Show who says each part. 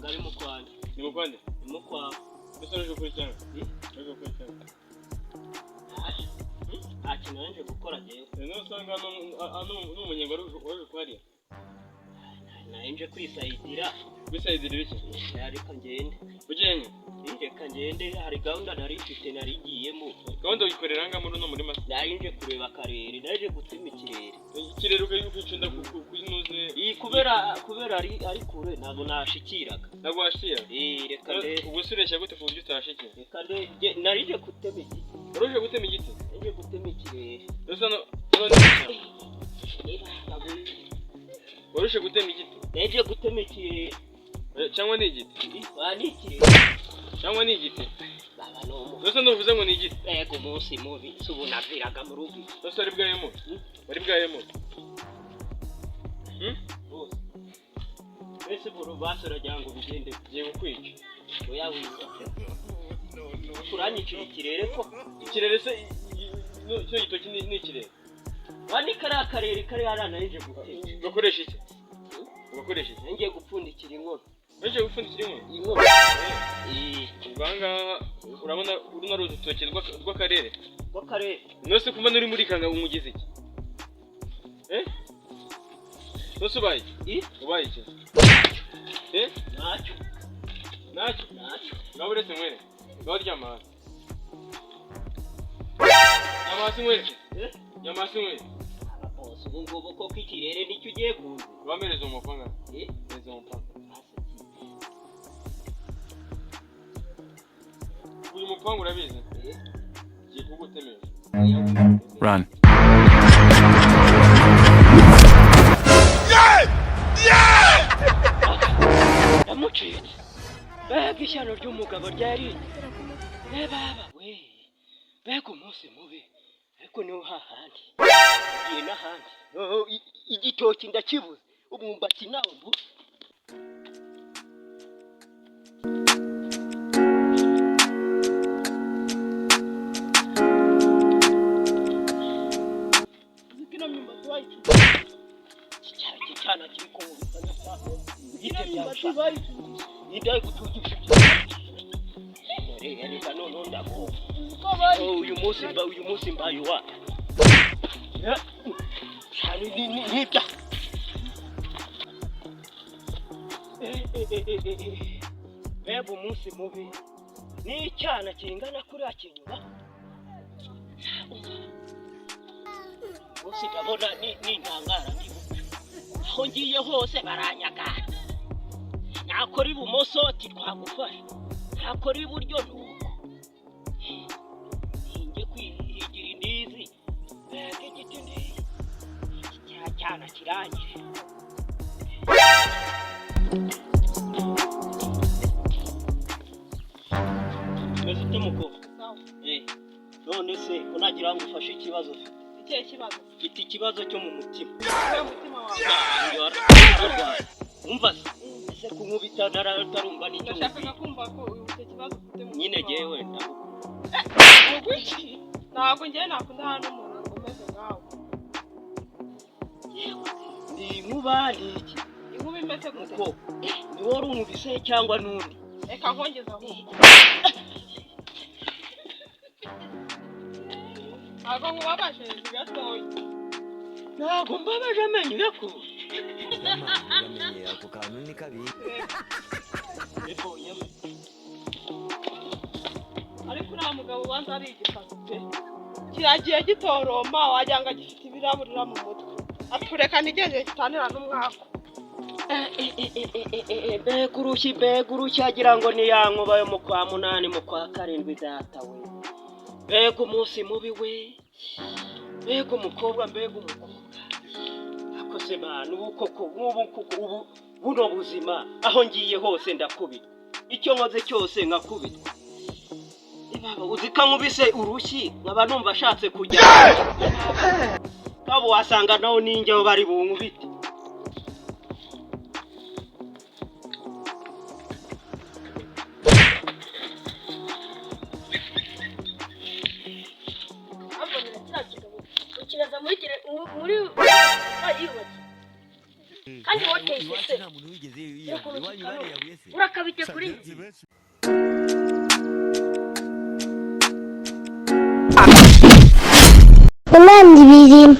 Speaker 1: Ntabwo ari mu kwanjye.
Speaker 2: Ni mu kwande?
Speaker 1: Ni mu kwawe.
Speaker 2: Mbese uje gukora icyanga? Uje gukora icyanga?
Speaker 1: Nta kintu nje gukora njyewe.
Speaker 2: Niho usanga hano n'umunyenga waje kuhariya.
Speaker 1: Nari nje kwisayidira.
Speaker 2: Kwisayidira ibiki?
Speaker 1: Reka ngende.
Speaker 2: Ugiye he?
Speaker 1: Reka ngende, hari gahunda nari mfite nari ngiyemo.
Speaker 2: Gahunda uyikorera ahangaha muri uno murima se?
Speaker 1: Nari nje kureba akarere, nari nje gutema ikirere.
Speaker 2: Ikirere ukicunda ku inuze.
Speaker 1: Iyi kubera ari kure ntabwo nashikiraga.
Speaker 2: Ntabwo washikira?
Speaker 1: Reka ndebe.
Speaker 2: Ubwo se ureshya gute ku buryo utashikira?
Speaker 1: Reka ndebe, nari nje gutema igiti.
Speaker 2: Wari uje gutema igiti?
Speaker 1: Nari nje gutema ikirere.
Speaker 2: Mbese hano ni ishyamba. Wari uje gutema igiti?
Speaker 1: Nari nje gutema ikirere.
Speaker 2: Cyangwa ni igiti?
Speaker 1: Ni ikirere.
Speaker 2: Cyangwa ni igiti?
Speaker 1: Baba ni umu.
Speaker 2: Mbese ntuvuze ngo ni igiti?
Speaker 1: Mbega umunsi mubi, si ubu naviraga mu rugo.
Speaker 2: Mbese wari bwahemo? Wari bwahemo?
Speaker 1: Bose. Mbese buri basi uragira ngo bigende.
Speaker 2: Ngiye kukwica.
Speaker 1: Oya wica. Uranyicira ikirere ko?
Speaker 2: Ikirere se kino gitoki ni ikirere?
Speaker 1: Wa ni kariya karere kari hariya nari nje gutema.
Speaker 2: Ugakoresha iki? Ugakoresha iki?
Speaker 1: Ngiye gupfundikira inkono.
Speaker 2: Ngiye gupfundikira inkono?
Speaker 1: Inkono.
Speaker 2: Ubwo aha ngaha urabona runo ari urutoki rw'akarere.
Speaker 1: Rw'akarere.
Speaker 2: Nose kuba nuri muri kanga umugize iki? Nose ubaye iki? Ubaye iki?
Speaker 1: Ntacyo.
Speaker 2: Ntacyo?
Speaker 1: Ntacyo.
Speaker 2: Ngaho uretse nywere. Ngaho ryama hasi. Ryama hasi nkwereke. Ryama hasi nkwereke.
Speaker 1: Bose ubu ngubu koko ikirere nicyo ugiye kuza.
Speaker 2: Bamereze umupanga. Mereza umupanga. Uyu mupanga urabizi? Ngiye kugutemesha.
Speaker 3: Run.
Speaker 1: Ndamucitse. Mbega ishyano ry'umugabo ryari. Baba we. Mbega umunsi mubi. Ariko niho hahandi. Ngiye n'ahandi. Igitoki ndakibuze. Umwumbati nawo mbuze. Cyana kiri kumubita
Speaker 4: Ino myumbati bayicuruje.
Speaker 1: Ninde gutugisha? Reka none ndaguha. Uyu munsi mbaye uwa. Cyane nibya. Mbega umunsi mubi. Ni icyana kingana kuriya kinyuba. Munsi ndabona nintangara ndibuka. Aho ngiye hose baranyagara. Nakora ibumoso ati twagufasha. Nakora iburyo nuko. Ngiye kwihigira indizi. Mbega igiti ndizi. Iki cyana kirangije. Meze ute mukobwa? None se ko nagira ngo ufashe ikibazo ufite?
Speaker 4: Ikihe kibazo?
Speaker 1: Mfite ikibazo cyo mu mutima.
Speaker 4: Umutima wawe.
Speaker 1: Umva se, ese kunkubita ntarumva n'icyo
Speaker 4: Ndashakaga kumva ko icyo kibazo ufite mu
Speaker 1: nyine
Speaker 4: mutima
Speaker 1: jewe
Speaker 4: wawe.
Speaker 1: ndagukunda.
Speaker 4: Iki? Ntabwo njyewe nakunda hano umuntu umeze nkawe.
Speaker 1: Ndi inkuba ni iki?
Speaker 4: Inkuba imeze gute?
Speaker 1: Muko, ni wowe unkubise cyangwa n'undi?
Speaker 4: Reka nkongeze ahubwo. Ntabwo nkubabaje ni gatoya.
Speaker 1: Ntabwo mbabaje amenyo yakuye.
Speaker 5: Ako kantu ni kabi.
Speaker 4: Ariko uriya mugabo ubanza ari igisazi pe. Kiragiye gitoroma wagira ngo gifite ibiraburira mu mutwe. Atureka ntigeze gitanira n'umwaku.
Speaker 1: Mbega urushyi, mbega urushyi agira ngo ni ya nkuba yo mu kwa munani mu kwa karindwi data we. Mbega umunsi mubi we. Mbega umukobwa, mbega umukobwa. Akoze mana ubu koko nk'ubu koko ubu buno buzima aho ngiye hose ndakubitwa. Icyo nkoze cyose nkakubitwa. Baba uzi ko nkubise urushyi nkaba numva ashatse kujya. Kabo wasanga nawo ninjye bari bunkubite.
Speaker 6: Kiraza muri muri yubatse.
Speaker 3: Kandi woteye
Speaker 5: Iwacu
Speaker 3: iseseme.
Speaker 5: nta muntu wigeze yiyahura, iwanyu bariyahuye se?
Speaker 3: Urakabije kuri njye.
Speaker 6: Imana ibirimo.